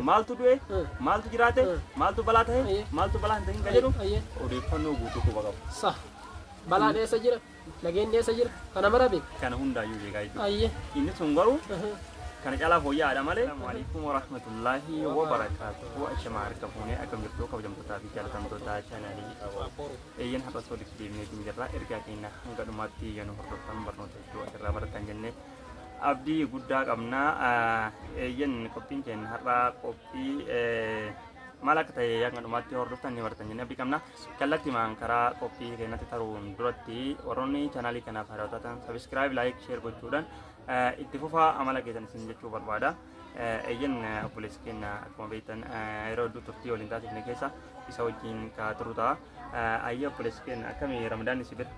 Maaltu du'e, maaltu jiraate, maaltu balaa ta'e, maaltu balaa hin ta'in kan jedhu odeeffannoo guutuu quba qabu. Sah. Balaan eessa jira? Nageenyi eessa jira? Kana mara beeka. Kana hundaayyuu beekaa jechuudha. Inni sun garuu kana caalaa fooyya'aadha malee. Assalamu alaikum warahmatullahi wabarakatuhu. Ashamaa harka fuunee, akkam jirtu kabajamtootaa fi jaallatamtoota chaanaalii? Eeyyan, har'as walitti deebineetiin jirra. Ergaa keenya hanga dhumaatti yoo nu hordoftan barnoota hedduu asirraa baratan jennee abdii guddaa qabna. Eeyyan, qophiin keenya har'aa qophii maal akka ta'e hanga dhumaatti hordoftan ni baratan jennee abdii qabna. Kallattiimaan karaa qophii keenyatti taruun duratti, warroonni chaanaalii kanaaf haaraa taatan subscribe, like, share gochuudhaan itti fufaa amala keessan isin jechuu barbaada. Eeyyan, obboleessi keenya akkuma beektan yeroo hedduu turtii waliin taasifne keessa isa wajjin ka turu ta'a. Ayya, obboleessi keenya, akkamii Ramadaanni si bira?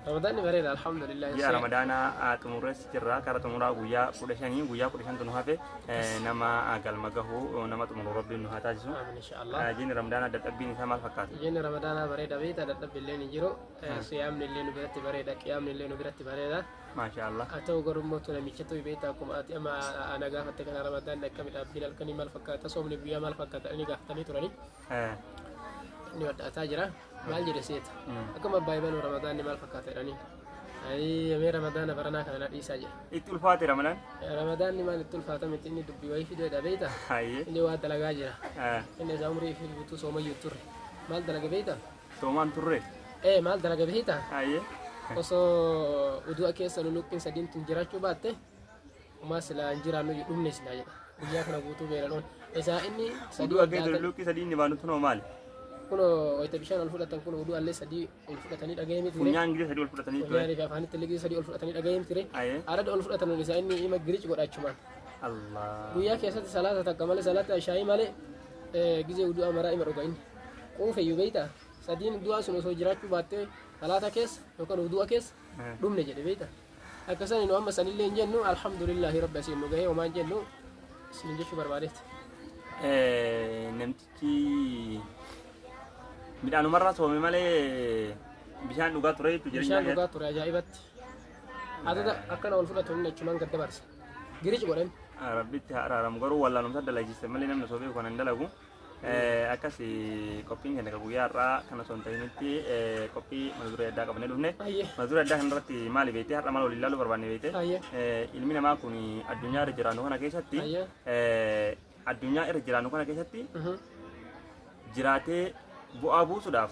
Ramadaanni bareeda, alhamdulillah. Ji'a Ramadaanaa xumurrees jirra. Kara xumuraa guyyaa 15, guyyaa 15tu nu hafe. Nama galma gahu, nama xumuru Rabbiin nu haa taasisu. Amiin, inshaallah. Jiini Ramadaanaa dadhabbiin isaa maal fakkaata? Jiini Ramadaanaa bareeda beekta, dadhabbi illee ni jiru. Siyaamni illee nu biratti bareeda, qiyaamni illee nu biratti bareeda. Maasha Allah. Haa ta'u garuu immoo namicha ta'u beekta, akkuma ati amma ana gaafatte kana, Ramadaanni akkami, dhaabbiin halkanii maal fakkaata, soomni guyyaa maal fakkaata inni gaafatanii turani. Inni waddaataa jira. Maal jedhe seeta? Akkuma abbaa ibaluu Ramadaanni maal fakkaata jedhanii. Ayii, mee Ramadaana baranaa kana na dhiisaa jedhe. Itti ulfaate Ramadaan? Ramadaanni maal itti ulfaata miti, inni dubbii wayii fideedha beekta. Inni waa dalagaa jira. Inni isaa umrii fi guutuu soomayyuu turre. Maal dalaga beekta? Soomaan turre? Ee, maal dalaga beekta? Hayyee. Osoo udu'a keessa luluqqin sadiin tun jiraachuu baatte, homaa silaa hin jiraannu, dhumne silaa jedha. Guyyaa kana guutuu beela dhoon. Isaa inni sadii Udu'a keessa luluqqii sadii inni baanu tunoo maali? Kunoo wayita bishaan ol fudhatan, kun udu'allee sadii ol fudhatanii dhaga'ee miti. Funyaan girii sadii ol fudhatanii ture. Funyaanii fi afaanitti illee sadii ol fudhatanii dhaga'ee miti. Arada ol fudhatan isaa inni ima giric godhachumaan. Allah. Guyyaa keessatti salaata takka malee, salaata shaayii malee, gizee udu'a maraa ima dhuga inni. Quufeyyuu beektaa? Sadiin udu'aa sun osoo jiraachuu baattee salaata keessa yookaan udu'a keessa dhumne jedhe beektaa? Akkasani nu amma sanillee hin jennu, alhamdulillahi rabbi asiin nu gahee, homaa hin jennu isin jechuu barbaadeeti. Namtichi midhaanumarraa soome malee bishaan dhugaa ture jechuudha jireenya. Bishaan dhugaa ture ajaa'ibatti. Adada akkana ol fudhatu inni achumaan gad dabarsa. Giric godhan. Rabbitti haa araaramu, garuu wallaalumsa dalagiste malee namni osoo beeku kana hin dalagu. Akkas qophiin keenya guyyaa har'aa kana osoo hin ta'initti qophii mata duree addaa qabannee dhufne. Mata duree addaa kanarratti maali beektee, har'a maal waliin ilaaluu barbaanne beektee? Ilmi namaa kun addunyaa irra jiraannu kana keessatti, addunyaa irra jiraannu kana keessatti jiraatee bu'aa buusuudhaaf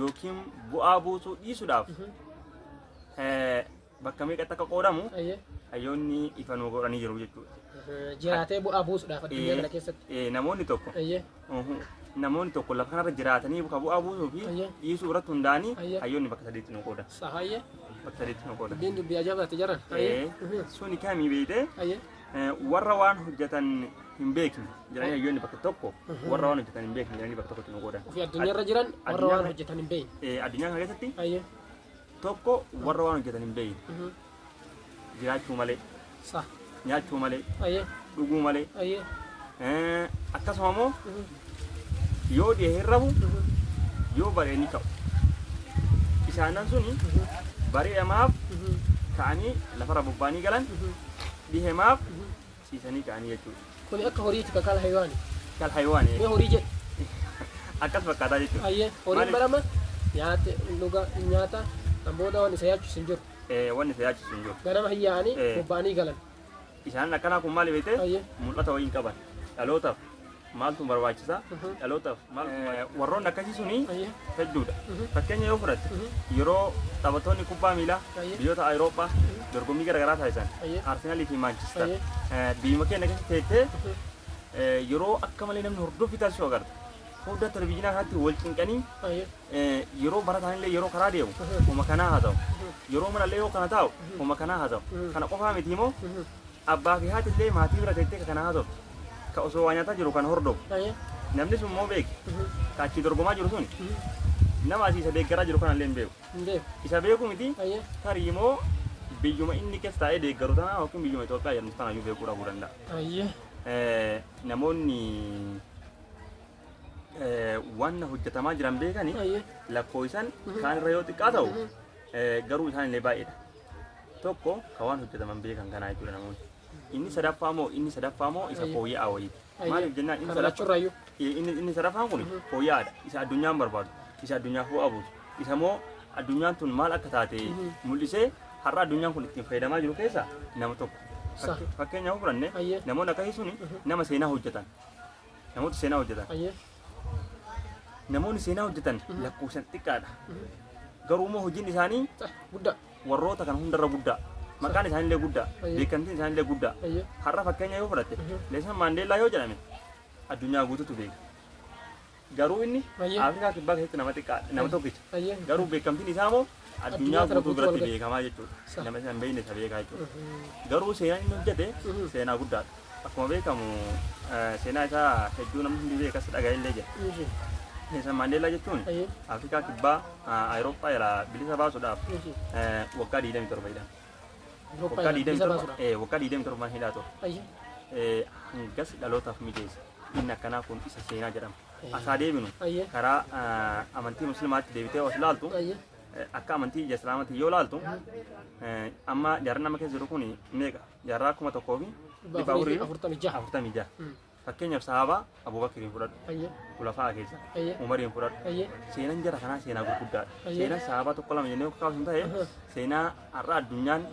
yookiin bu'aa buusuu dhiisuudhaaf bakka meeqatti akka qoodamu hayyoonni ifa nuu godhanii jiru jechuudha. Jiraatee bu'aa buusuudhaaf addunyaa kana keessatti. Namoonni tokko namoonni tokko lafa kanarra jiraatanii ka bu'aa buusuu fi dhiisuu irratti hundaa'anii hayyoonni bakka sadiitti nu qoodan. Hayyee. Bakka sadiitti nu qoodan. Dubbiin dubbii ajaa'ibaati jaran. Suni kamii beeytee? Warra waan hojjetan hin beekne jedhanii hayyoonni bakka tokko, warra waan hojjetan hin beekne jedhanii bakka tokkotti nu qoodan. Ofii addunyaarra jiran warra waan hojjetan hin beekne. Addunyaa kana keessatti tokko warra waan hojjetan hin beekne, jiraachuu malee, nyaachuu malee, dhuguu malee, akkasuma immoo yoo dhihe hin rafu, yoo baree ni ka'u. Isaanan suni bareedamaaf ka'anii lafarra bobba'anii galan, dhihemaaf ciisanii ka'anii jechuudha. Kuni akka horiiti, kal haywaani. Kal haywaani. Mee horii jedhi. Akkas fakkaataa jechuudha. Hayyee. Horiin barama nyaate dhuga nyaata kan booda waan isa yaachisu hin jiru. Wanni isa yaachisu hin jiru. Ganama hin yaa'anii bobba'anii galan. Isaan akkanaa kun maali beekte? Mul'ata wayii hin qaban. Dhalootaaf maaltu barbaachisa? Dhalootaaf maal warroonni akkasii suni hedduudha. Fakkeenya yoo fudhatte, yeroo taphattoonni kubbaa miilaa biyyoota Awurooppaa dorgommii garaagaraa taasisan, Arsenaalii fi Maanchister, biyyuma keenya keessa teettee yeroo akka malee namni hordoffii taasisu agarta. Foddaa televizyiinaa kanatti wal cinqanii yeroo barataan illee yeroo karaa deemu homa kanaa haa ta'u. Yeroo mana illee yoo kana taa'u homa kanaa haa ta'u. Kana qofaa miti immoo, abbaa fi haati illee maatii bira teettee ka kana haa ta'u. Ka osoo waa nyaataa jiru kan hordofu. Namni sun immoo beeki. Ka achii dorgomaa jiru sun nama asii isa deeggaraa jiru kana illee hin beeku. Hin beeku. Isa beeku miti, tarii immoo biyyuma inni keessa taa'ee deeggaru tanaa yookiin biyyuma Itoophiyaa jedhamtu tanaayyuu beekuu dhabuu danda'a. Namoonni wanna hojjetamaa jiran beekani lakkoofsan kaan irra yoo xiqqaa ta'u, garuu isaan illee baay'eedha. Tokko ka waan hojjetaman beekan kanaa jechuudha namoonni. Inni sadaffaa moo isa fooyya'aa wayiiti. Maaliif jennaan inni Kana lachurraayyuu. Inni sadaffaan kun fooyya'aadha. Isa addunyaan barbaadu, isa addunyaaf bu'aa buusu, isa immoo addunyaan tun maal akka taate mul'isee har'a addunyaan kun ittiin fayyadamaa jiru keessaa nama tokko. Fakkeenyaaf fudhanne namoonni akkasii suni nama seenaa hojjetan. Namoota seenaa hojjetan. Namoonni seenaa hojjetan lakkoofsan xiqqaadha. Garuu immoo hojiin isaanii Guddaa. warroota kana hundarra guddaa. Maqaan isaaniillee guddaa. Beekamtiin isaaniillee guddaa. Har'a fakkeenya yoo fudhatte Neelsan Maandeellaa yoo jedhame addunyaa guutuutu beeka. Garuu inni Afrikaa kibbaa keessatti nama xiqqaa nama tokkicha. Garuu beekamtiin isaa immoo addunyaa guutuu biratti beekamaa jechuudha. Nama isa hin beekne isa beekaa jechuudha. Garuu seenaan inni hojjete seenaa guddaadha. Akkuma beekamu seenaa isaa hedduu namni hundi beekas dhaga'ellee jira. Neelsan Maandeellaa jechuun Afrikaa kibbaa Awurooppaa jalaa bilisa baasuudhaaf waggaa 27 hidhame. Waggaa 27 waggaa 27 hidhaa ture. Hangas dhalootaaf mijeessa. Inni akkanaa kun isa seenaa jedhama. Asaa deebinu karaa amantii musliimaatti deebitee os laaltu akka amantii islaamaatti yoo laaltu amma jaarraa nama keessa jiru kun meeqa? Jaarraa 1446. Fakkeenyaaf sahaabaa Abubakriin fudhadhu. Kulafaa keessa. Umariin fudhadhu. Seenaan jara kanaa seenaa gurguddaadha. Seenaan sahaabaa tokko lama jennee kaasnu ta'e seenaa har'a addunyaan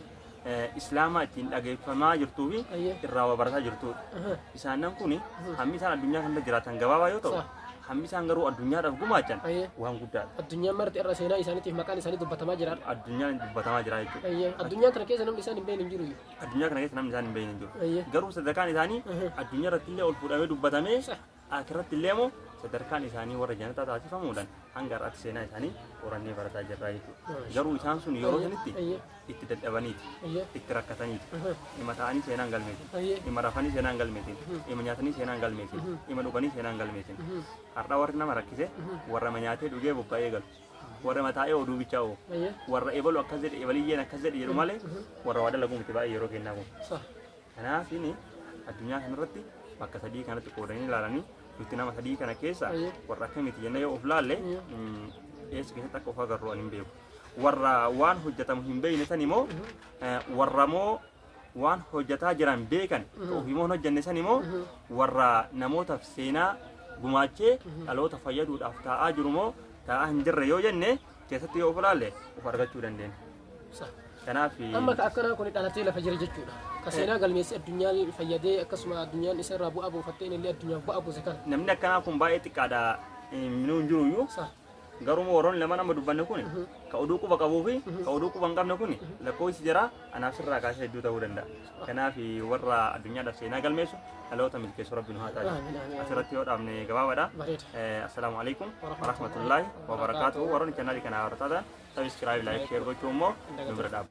islaamaa ittiin dhageeffamaa jirtuu fi irraa waa barataa jirtudha. Isaanan kun hammi isaan addunyaa kanarra jiraatan gabaabaa yoo ta'u hammi isaan garuu addunyaadhaaf gumaachan waan guddaadha. Addunyaan marti irra seenaa isaaniitiif maqaan isaanii dubbatamaa jira. Addunyaan dubbatamaa jira jechuudha. Addunyaa kana keessa namni isaan hin beekne hin jiru. Addunyaa kana keessa namni isaan hin beekne hin jiru. Garuu sadarkaan isaanii addunyaa irratti illee ol fuudhamee dubbatamee akhiratti illee immoo sadarkaan isaanii warra jannataa taasifamuudhaan hanga har'aatti seenaa isaanii qorannee barataa jirra jechuudha. Garuu isaan sun yeroo sanitti itti dadhabaniiti, itti rakkataniiti, dhimma ta'anii seenaa hin galmeessin, dhimma rafanii seenaa hin galmeessin, dhimma nyaatanii seenaa hin galmeessin, dhimma dhuganii seenaa hin galmeessin. Har'a warri nama rakkise warra nyaatee dhugee bobba'ee galu, warra mataa'ee oduu bichaa oofu, warra ebalu akkas jedhe ebaliyyeen akkas jedhe jedhu malee warra waa dalaguu miti baay'ee yeroo kennaa kun. Kanaaf addunyaa kanarratti bakka sadii kanatti qoodanii ilaalanii nuti nama sadii kana keessa warra akkamiiti jennee yoo of laalle eessa keessatti akka of agarru ani hin beeku. Warra waan hojjetamu hin beekne san immoo warra moo waan hojjetaa jiran beekan ofii immoo hin hojjenne san immoo warra namootaaf seenaa gumaachee dhaloota fayyaduudhaaf taa'aa jiru moo taa'aa hin jirre yoo jenne keessatti yoo of laalle of argachuu dandeenya. Kanaaf Amma ka akkanaa kun dhalatee lafa jira jechuudha. Ka seenaa galmeessi addunyaan fayyadee akkasuma addunyaan isa irraa bu'aa buufattee inni illee addunyaaf bu'aa buuse kana. Namni akkanaa kun baay'ee xiqqaadha minuu hin jiru iyyuu. Garuu warroonni lama nama dubbanne kun ka oduu quba qabuu fi ka oduu quba hin qabne kun lakkoofsi jira anaaf sirraa kaasee hedduu ta'uu danda'a. Kanaaf warra addunyaadhaaf seenaa galmeessu dhaloota milkeessu rabbi nu haa taasisu. Asirratti yoo dhaabne gabaabaadha. Assalaamu alaikum warahmatullaahi wabarakaatuhu. Warroonni chaanaalii kana hordoftan subscribe, like, share gochuu immoo nu bira dhaabbatu.